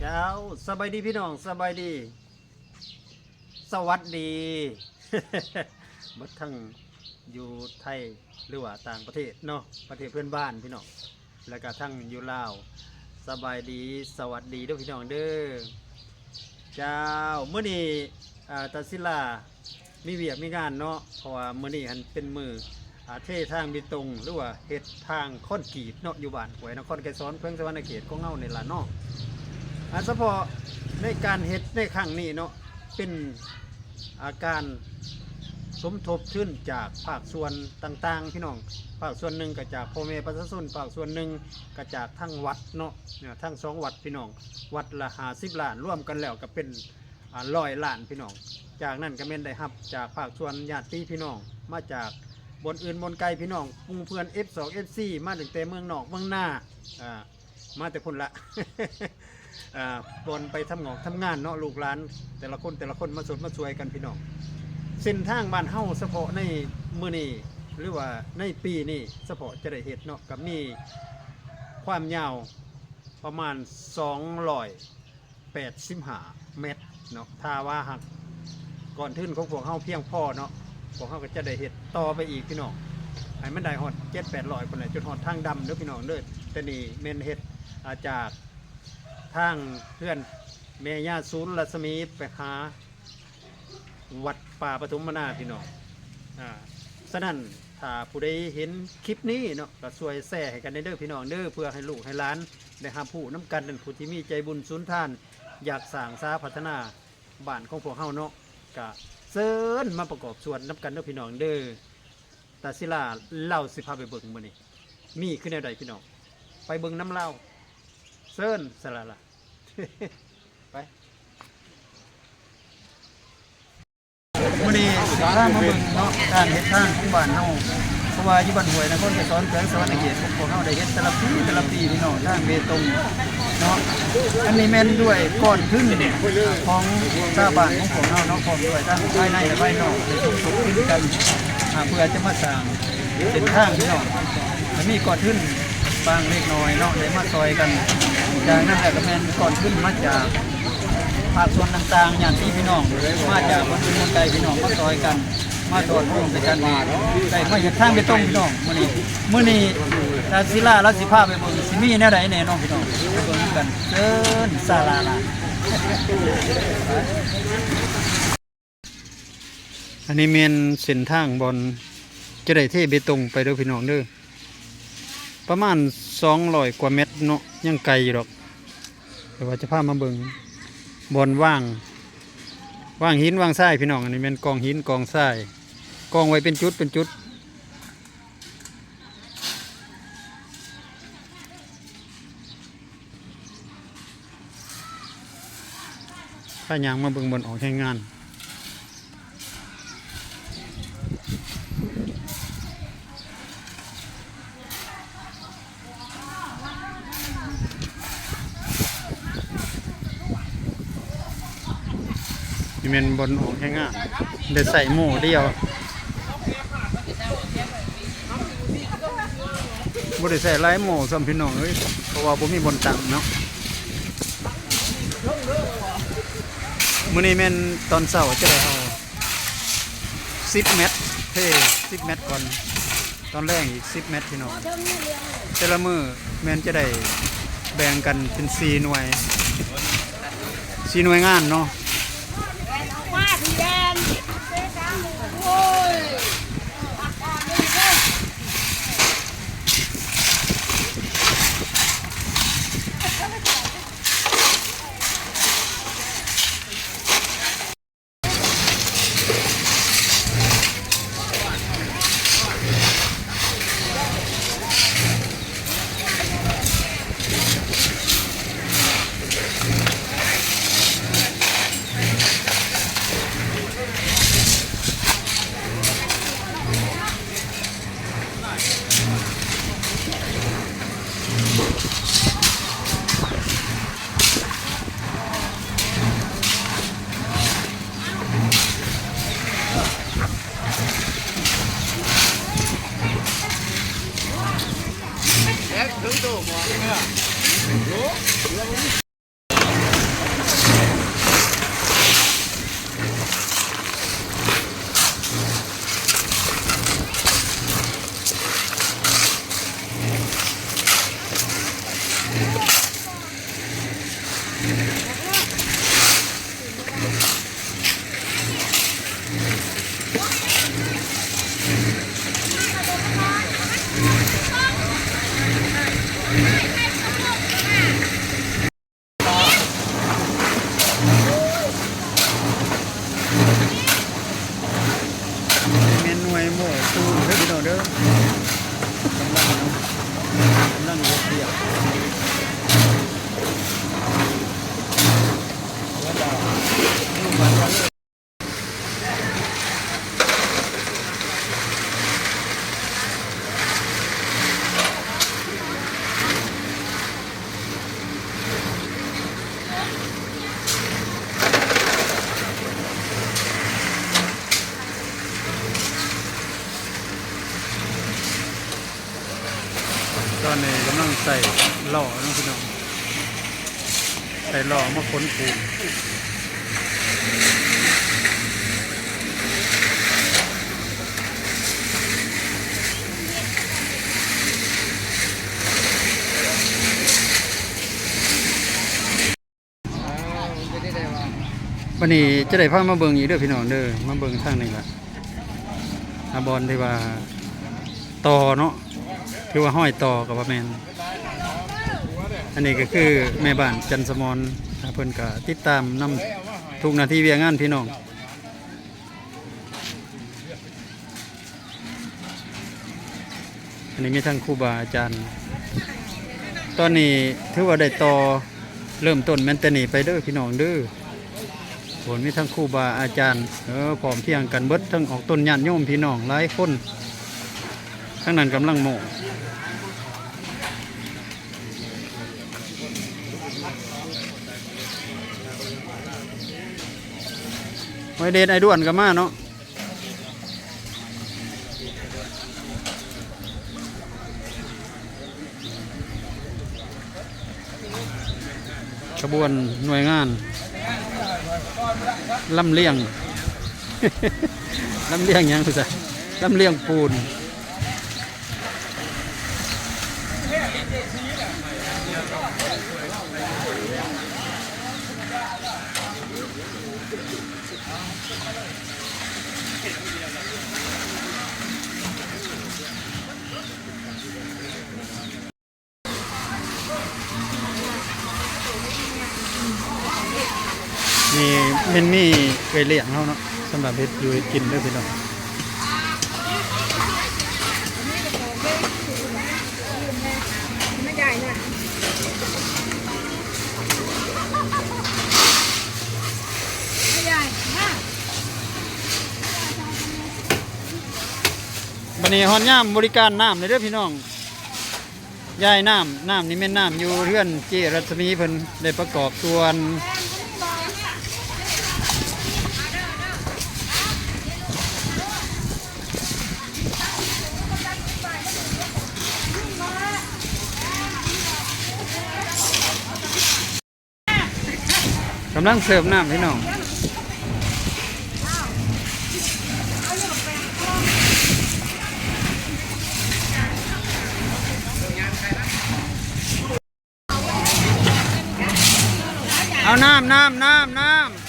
ເອົາ ສະບາຍດີພີ່ນ້ອງ ສະບາຍດີ ສະຫວັດດີ ເບິດທັງຢູ່ໄທ ຫຼືວ່າຕ່າງປະເທດເນາະ ປະເທດເພື່ອນບ້ານພີ່ນ້ອງ ແລ້ວກະທັງຢູ່ລາວ ສະບາຍດີ ສະຫວັດດີເດີພີ່ນ້ອງເດີ. ເຈົ້າ ມື້ນີ້ ອາ ຕາສິລາ ມີວຽກມີງານເນາະ ເພາະວ່າມື້ນີ້ຫັ້ນເປັນມື້ ອາ ເທທາງເບຕົງ ຫຼືວ່າເຮັດທາງຄອນກຣີດເນາະ ຢູ່ບ້ານຫ້ວຍນະຄອນໄກສອນ ແຂວງສະຫວັນນະເຂດຂອງເຮົານີ້ລະເນາະ. ອາ ສະເພາະໃນການເຮັດໃນຄັ້ງນີ້ເນາະ ເປັນ ອາ ການສົມທົບທຶນຈາກພາກສ່ວນຕ່າງໆ ພີ່ນ້ອງ. ພາກສ່ວນໜຶ່ງກໍຈາກພໍ່ແມ່ປະຊາຊົນ, ພາກສ່ວນໜຶ່ງກໍຈາກທາງວັດເນາະ, ອາ ທັງສອງວັດ ພີ່ນ້ອງ, ວັດລະຫ້າສິບລ້ານ ລວມກັນແລ້ວກໍເປັນ ອາ ຮ້ອຍລ້ານ ພີ່ນ້ອງ. ຈາກນັ້ນກໍແມ່ນໄດ້ຮັບຈາກພາກສ່ວນຍາດຕິພີ່ນ້ອງ ມາຈາກບ່ອນອື່ນບ່ອນໄກ ພີ່ນ້ອງ ໝູ່ເພື່ອນ ເອັຟສອງ ເອັຟສີ່ ມາຕັ້ງແຕ່ເມືອງນອກເມືອງນາ ອາ ມາແຕ່ພຸ້ນລະ ອາ ບ່ອນໄປທຳງອກທຳງານເນາະ ລູກຫຼານແຕ່ລະຄົນແຕ່ລະຄົນມາສົດມາຊ່ວຍກັນ ພີ່ນ້ອງ. ເສັ້ນທາງບ້ານເຮົາສະເພາະໃນມື້ນີ້ ຫຼືວ່າໃນປີນີ້ສະເພາະຈະໄດ້ເຮັດເນາະ ກໍມີຄວາມຍາວປະມານສອງຮ້ອຍ ແປດສິບຫ້າແມັດເນາະ. ຖ້າວ່າຫາກກ້ອນທຶນຂອງພວກເຮົາພຽງພໍເນາະ ພວກເຮົາກໍຈະໄດ້ເຮັດຕໍ່ໄປອີກ ພີ່ນ້ອງ ໃຫ້ມັນໄດ້ຮອດເຈັດແປດຮ້ອຍພຸ້ນແຫຼະ ຈົນຮອດທາງດຳເດີ ພີ່ນ້ອງເດີ. ແຕ່ນີ້ແມ່ນເຮັດ ອາ ຈາກທາງເຮືອນແມ່ຍ່າສູນລັດສະໝີໄປຫາ ວັດປ່າປະຖົມມະນາ ພີ່ນ້ອງ. ອາ ສະນັ້ນ ຖ້າຜູ້ໃດເຫັນຄລິບນີ້ເນາະ ກໍຊ່ວຍແຊໃຫ້ກັນແດ່ເດີ ພີ່ນ້ອງເດີ ເພື່ອໃຫ້ລູກໃຫ້ຫຼານໄດ້ຮັບຮູ້ນຳກັນ. ຜູ້ທີ່ມີໃຈບຸນສຸນທານ ຢາກສ້າງສາພັດທະນາບ້ານຂອງພວກເຮົາເນາະ ກໍເຊີນມາປະກອບສ່ວນນຳກັນເດີ ພີ່ນ້ອງເດີ. ຕາສິລາລາວຊິພາໄປເບິ່ງມື້ນີ້ ມີຄືແນວໃດ ພີ່ນ້ອງ ໄປເບິ່ງນຳລາວ. ເຊີນ ສະລາລາ ໄປ. ມື້ນີ້ຊິພາມາເບິ່ງເນາະ ການເຮັດທາງຂອງບ້ານເຮົາ ເພາະວ່າຢູ່ບ້ານຫ້ວຍນະຄອນໄກສອນ ແຂວງສະຫວັນນະເຂດ ພວກເຮົາໄດ້ເຮັດແຕ່ລະປີ ແຕ່ລະປີ ພີ່ນ້ອງ ທາງເບຕົງເນາະ. ອັນນີ້ແມ່ນດ້ວຍກ້ອນທຶນຂອງຊາວບ້ານຂອງພວກເຮົາເນາະ ພ້ອມດ້ວຍທັງພາຍໃນ ແລະ ພາຍນອກ ໄດ້ສົມທົບທຶນກັນ ອາ ເພື່ອຈະມາສ້າງເສັ້ນທາງ ພີ່ນ້ອງ. ກໍມີກ້ອນທຶນບາງເລັກນ້ອຍເນາະ ໄດ້ມາຊ່ອຍກັນ. ຈາກນັ້ນແລ້ວກໍແມ່ນກ້ອນທຶນມາຈາກ ພາກສ່ວນຕ່າງໆ ຍາດຕິພີ່ນ້ອງ ມາຈາກບ່ອນອື່ນບ່ອນໄກ ພີ່ນ້ອງມາຊ່ອຍກັນ ມາທອດໂຮມໃສ່ກັນ ໄດ້ມາເຮັດທາງເບຕົງ ພີ່ນ້ອງ. ມື້ນີ້ ມື້ນີ້ ຕາສິລາລາວຊິພາໄປເບິ່ງ ຊິມີແນວໃດແດ່ເນາະ ພີ່ນ້ອງ ໄປເບິ່ງນຳກັນ. ເຊີນ ສາລາລາ. ອັນນີ້ແມ່ນເສັ້ນທາງບ່ອນຈະໄດ້ເທເບຕົງໄປເດີ ພີ່ນ້ອງເດີ ປະມານສອງຮ້ອຍກວ່າແມັດເນາະ ຍັງໄກຢູ່ດອກ. ແຕ່ວ່າຈະພາມາເບິ່ງບ່ອນວາງ ວາງຫີນວາງຊາຍ ພີ່ນ້ອງ. ອັນນີ້ແມ່ນກອງຫີນກອງຊາຍ ກອງໄວ້ເປັນຈຸດເປັນຈຸດ. ພາຍ່າງມາເບິ່ງບ່ອນອອກແຮງງານ. ນີ້ແມ່ນບ່ອນອອກແຮງງານ ໄດ້ໃຊ້ໂມ່ດຽວ ບໍ່ໄດ້ໃຊ້ຫຼາຍໂມ່ຊ້ຳ ພີ່ນ້ອງເອີຍ ເພາະວ່າບໍ່ມີບ່ອນຕັ້ງເນາະ. ມື້ນີ້ແມ່ນຕອນເຊົ້າຈະໄດ້ເອົາ ສິບແມັດ ເທສິບແມັດກ່ອນ ຕອນແລງອີກສິບແມັດ ພີ່ນ້ອງ. ແຕ່ລະມື້ແມ່ນຈະໄດ້ແບ່ງກັນເປັນສີ່ໜ່ວຍ ສີ່ໜ່ວຍງານເນາະ. ໃສ່ລໍ້ເນາະພີ່ນ້ອງ ໃສ່ລໍ້ມາຂົນປູນ. ບັດນີ້ຈະໄດ້ພາມາເບິ່ງອີກເດີພີ່ນ້ອງເດີ ມາເບິ່ງທາງນີ້ລະ ອາ ບ່ອນທີ່ວ່າຕໍ່ເນາະ ຖືວ່າຮອຍຕໍ່ກໍວ່າແມ່ນ. ອັນນີ້ກໍຄືແມ່ບ້ານຈັນສະໝອນ ອາ ເພິ່ນກໍຕິດຕາມນຳທຸກໜ້າທີ່ວຽກງານພີ່ນ້ອງ. ອັນນີ້ມີທັງຄູບາອາຈານ ຕອນນີ້ຖືວ່າໄດ້ຕໍ່ ເລີ່ມຕົ້ນແມ່ນແຕ່ນີ້ໄປເດີພີ່ນ້ອງເດີ. ໂອ້ ມີທັງຄູບາອາຈານ ເອີ ພ້ອມພຽງກັນເບິດ ທັງອອກຕົນຍາດໂຍມພີ່ນ້ອງຫຼາຍຄົນ ທາງນັ້ນກຳລັງໂມ້ ໄວເດດ ໄອດ້ວນກໍມາເນາະ. ຂະບວນໜ່ວຍງານລຳລຽງ ລຳລຽງຫຍັງ ລຳລຽງປູນ. ນີ້ແມ່ນມີເອື້ອຍລ້ຽງເຮົາເນາະ ສຳລັບເຮັດຢູ່ເຮັດກິນເດີພີ່ນ້ອງ. ບັດນີ້ຮອດຍາມບໍລິການນ້ຳແລ້ວເດີພີ່ນ້ອງ. ຢາຍນ້ຳ ນ້ຳນີ້ແມ່ນນ້ຳຢູ່ເຮືອນເຈ້ລັດສະໝີ ເພິ່ນໄດ້ປະກອບສ່ວນ. ກຳລັງເສີບນ້ຳພີ່ນ້ອງ. ເອົານ້ຳ ນ້ຳ ນ້ຳ ນ້ຳ.